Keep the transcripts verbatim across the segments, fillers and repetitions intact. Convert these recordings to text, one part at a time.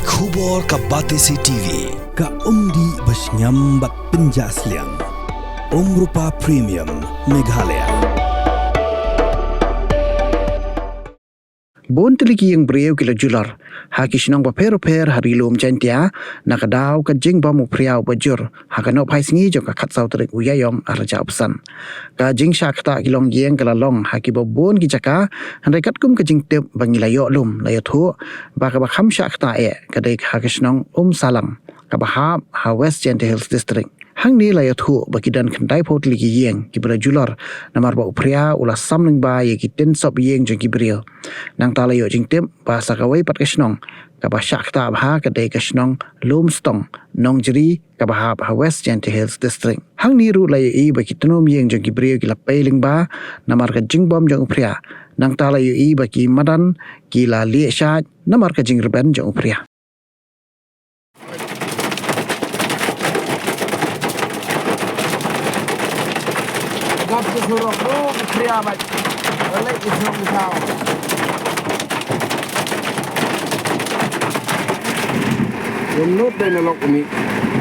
Khubor ka Batesi T V, ka umdih ba shngiam bad pynjah sliang. Umrupa Premium, Meghalaya. Bun tylli ki ïing briew ki la julor ha ki shnong bapher bapher ha Ri Lum Jaiñtia na ka daw ka jingbam u phria uba jur ha ka nohphaisngi jong ka khatsaw tarik u Ïaïong arhajar arphew san. Ka jingshah ktah ki longïing ka la long ha kiba bun ki jaka, hynrei katkum ka jingtip ba ngi la ïoh lum la ïathuh ba kaba kham shah ktah eh ka dei ha ka shnong Umsalang kaba hap ha West Jaiñtia Hills District. Hangne la ïathuh ba ki don khyndaiphew tylli ki ïing kiba la julor namar ba u phria u la sam lyngba ïa ki tynsop ïing jong ki briew. Nangta la ïoh jingtip ba sa kawei pat ka shnong kaba shah ktah bha ka dei ka shnong Lumstong Nongjri kaba hap ha West Jaiñtia Hills District. Hangne ruh la ïohi ba ki tnum ïing jong ki briew ki la pei lyngba namar ka jingbam jong u phria. Nangta la ïohi ba ki madan ki la lieh shad namar ka jingrben jong u phria. Dap ki surok ruh u phria bad leh ki surok ki thaw. Ym nud dei na lok uni.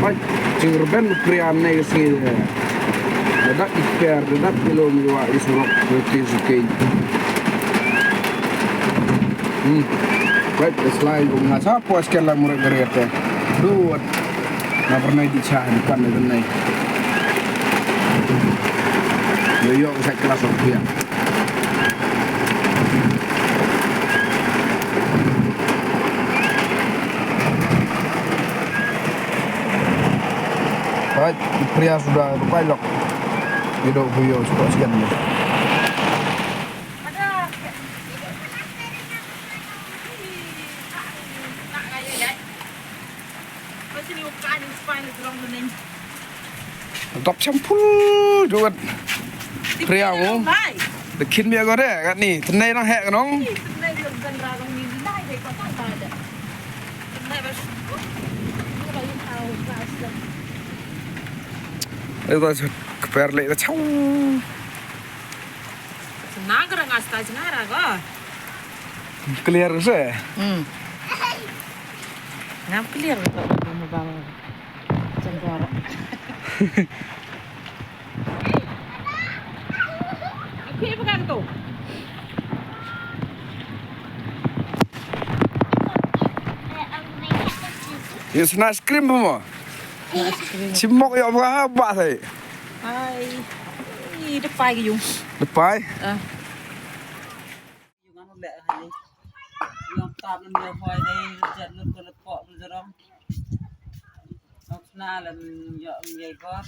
Bad jingrben u phria ne ka sngi. Da dap ki kper, da dap ki lum, ïa ki surok ruh ki suki. Hmm. Bad slai kum nga sa pos ken la murai gare te. Duh. Nga pernah di chah ni pan ni nai. Yo yo sa kelas rupiah. Baik, pria sudah rupai lok. Duduk buyo suka sekian ni. Dap shampoo duat. Pria mo. Dekin bia gore kat ni. Tenai nang hek nong. Itu keper lek chau. Nagra ngasta jnara go. Clear se. Hmm. Ngam clear ko mo ba. Jnara. Oke, bukan tu. Yes, ice cream mo. Ice cream. Chimok yo ba ba sai. Ai. Ih, depai ki yung. Depai? Ah. Yung ano le hani. Yung tap ng yung hoy dei jet lut ko le pok ng jerong. Nok na le yung yung gor.